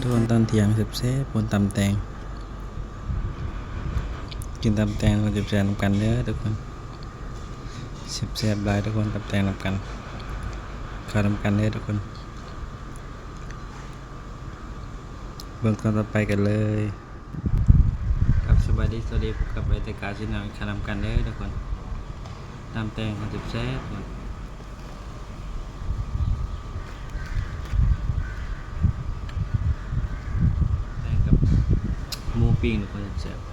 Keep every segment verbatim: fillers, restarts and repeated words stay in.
ทุกคน ตอนเที่ยงแซ่บๆ คนตำแตง กินตำแตง คนแซ่บๆ นำกันเด้อทุกคน แซ่บๆ หลายทุกคน ตำแตงนำกัน ข้าวนำกันเด้อทุกคน เบิ่งตอนต่อไปกันเลย ครับ สบายดี สวัสดี พบกับไอเตกา Channel ข้าวนำกันเด้อทุกคน ตำแตง คนแซ่บๆ คน แตงกับหมูปิ้ง คนแซ่บๆ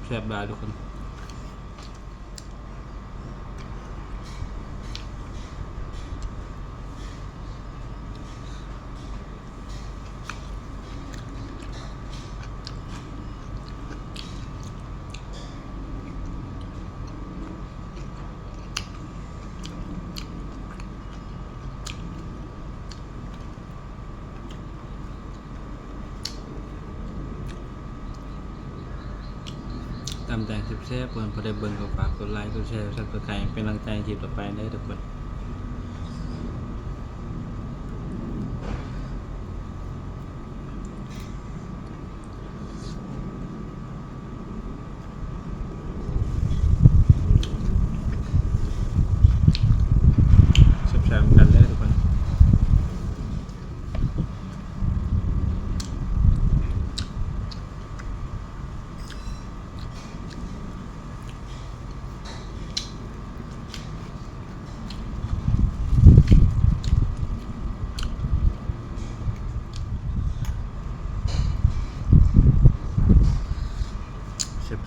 แซ่บๆ หลายทุกคน ตำแตงแซ่บๆ เพื่อนพอได้เบิ่งก็ฝากกดไลค์ กดแชร์ Subscribe เป็นกำลังใจคลิปต่อไปเด้อทุกคน แซ่บๆ กันเด้อทุกคน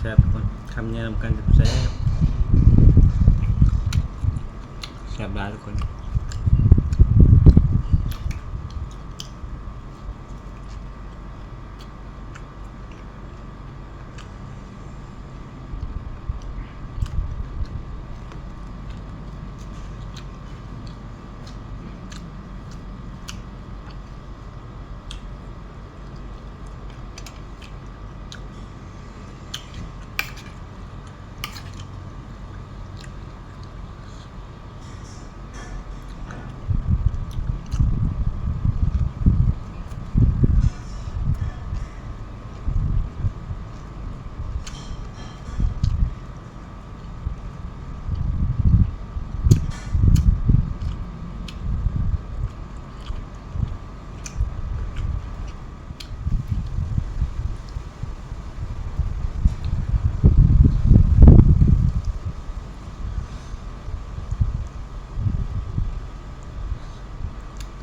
แซ่บๆ ทุกคน คำใหญ่นำกันแซ่บๆ แซ่บหลายทุกคน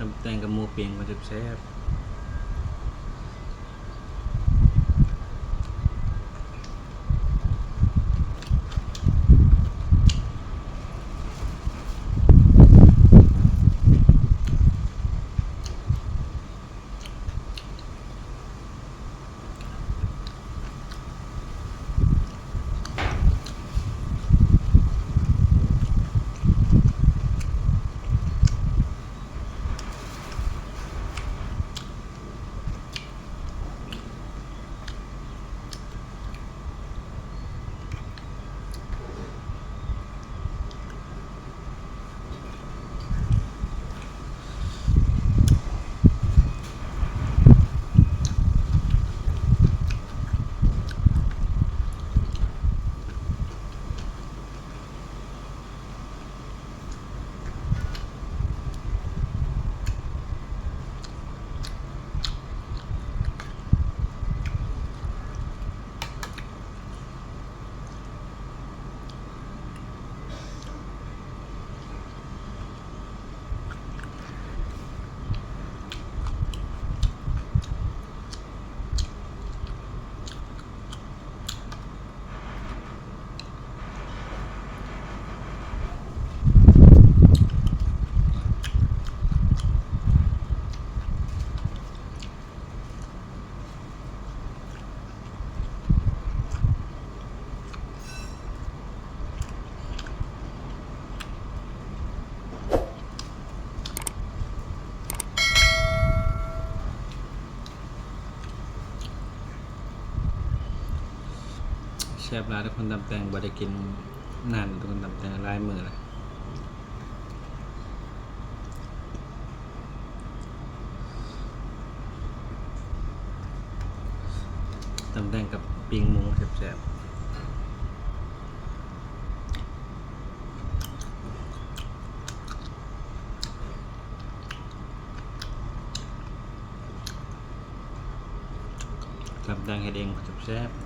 ตำแตงกับหมูปิ้งมันแซ่บๆ แซ่บหลายทุกคน ตำแตงบ่ได้กินนาน ทุกคน ตำแตงหลายมื้อแล้ว ตำแตงกับปิ้งหมูแซ่บๆ ตำแตงเฮ็ดเองแซ่บๆ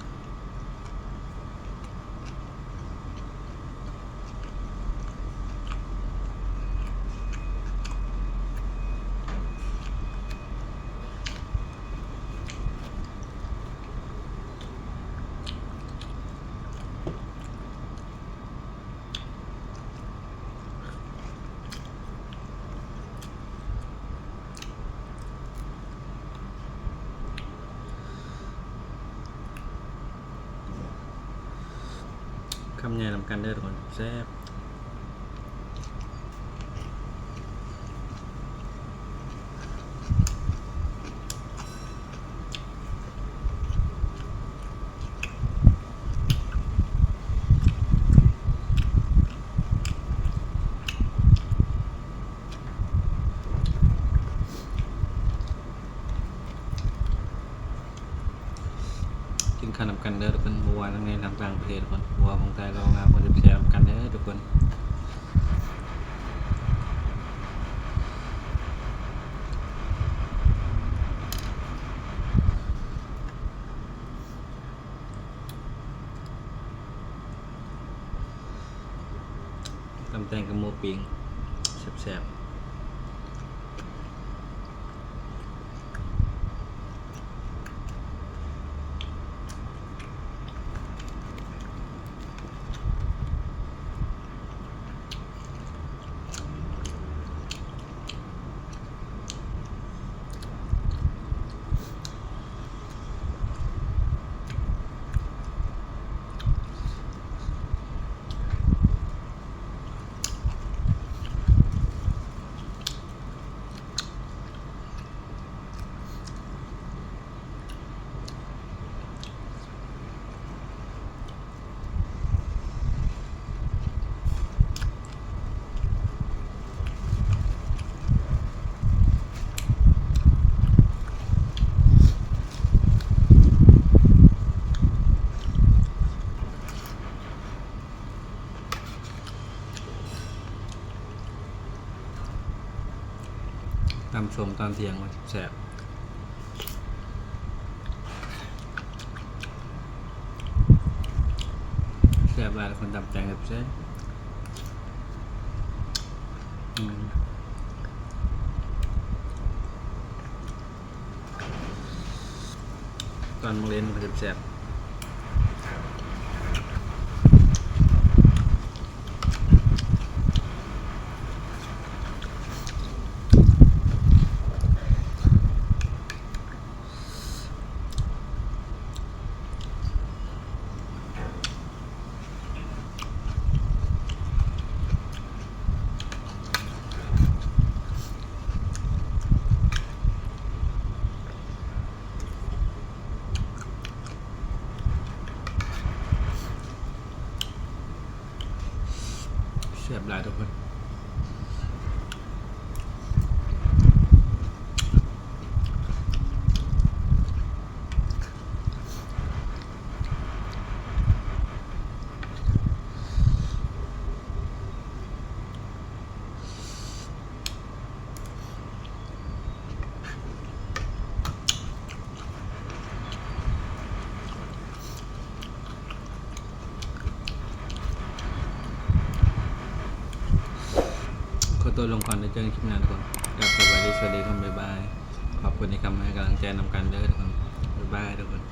คำใหญ่นำกันเด้อทุกคน แซ่บ กินข้าวนำกันเด้อทุกคน บ่ว่าทั้งในทั้งต่างประเทศทุกคน บ่ว่าเมืองไทยลาว งาม ก็แซ่บๆ นำกันเด้อทุกคน ตำแตงกับหมูปิ้ง แซ่บๆ ตำส้มตอนเที่ยงมันแซ่บ แซ่บหลาย คนตำแตงแซ่บๆ อืม ตอนมื้อเย็นมันก็แซ่บๆ แซ่บหลายทุกคน ขอตัวลงก่อน แล้วเจอกันคลิปหน้าทุกคน ครับ สวัสดี สวัสดีทุกคน บ๊ายบาย ขอบคุณที่เข้ามาให้กำลังใจนำกันเด้อทุกคน บ๊ายบายทุกคน